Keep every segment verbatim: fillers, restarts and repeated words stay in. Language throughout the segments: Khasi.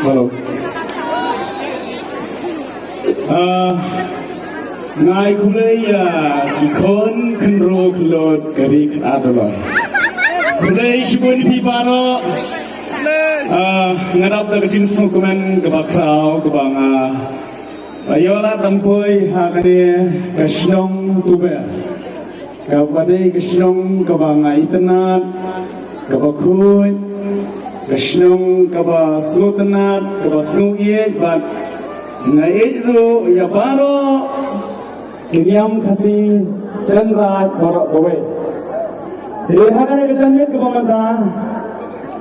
Hello. Ah, ngai khublei ïa ki khun khynroo khynlut ka ri khatar. Khublei shibun phi baroh. Ah, nga dap da ka jingsngewkmen kaba khraw kaba nga, ah, ïoh lad ban poi ha kane ka shnong Tuber. Kaba dei ka shnong kaba nga itynnad, kaba khuid, ka shnong kaba sngewtynnad, kaba sngewieit, bad nga ïeit ruh ïa baroh ki niam Khasi Seng Raij baroh kawei. Te ha kane ka janmiet kaba mynta,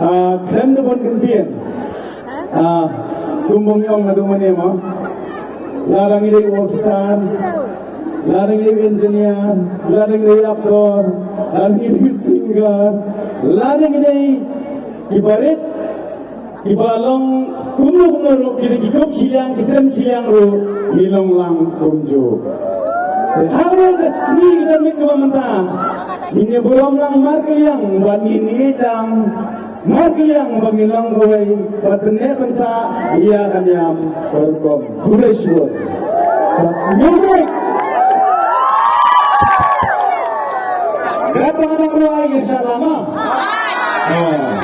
ah, khlem da bun kyntien, ah, kum ba ngi ong naduh mynne mo, lada ngi dei u officer, lada ngi dei u engineer, lada ngi dei u actor, lada ngi dei u singer, lada ngi dei ki barit, kiba long kumno kumno ruh, ki dei ki kup shiliang, ki sem shiliang ruh, ngi long lang kumjuh. Te ha kane ka sngi ka janmiet kaba mynta, ngin ïa burom lang markylliang, bad ngin ïeit lang markylliang ba ngin long kawei, bad pynneh pynsah ïa ka niam ka rukom. Khublei shibun. Music. Kaba nga dang rwai ïa sha lama. Oh.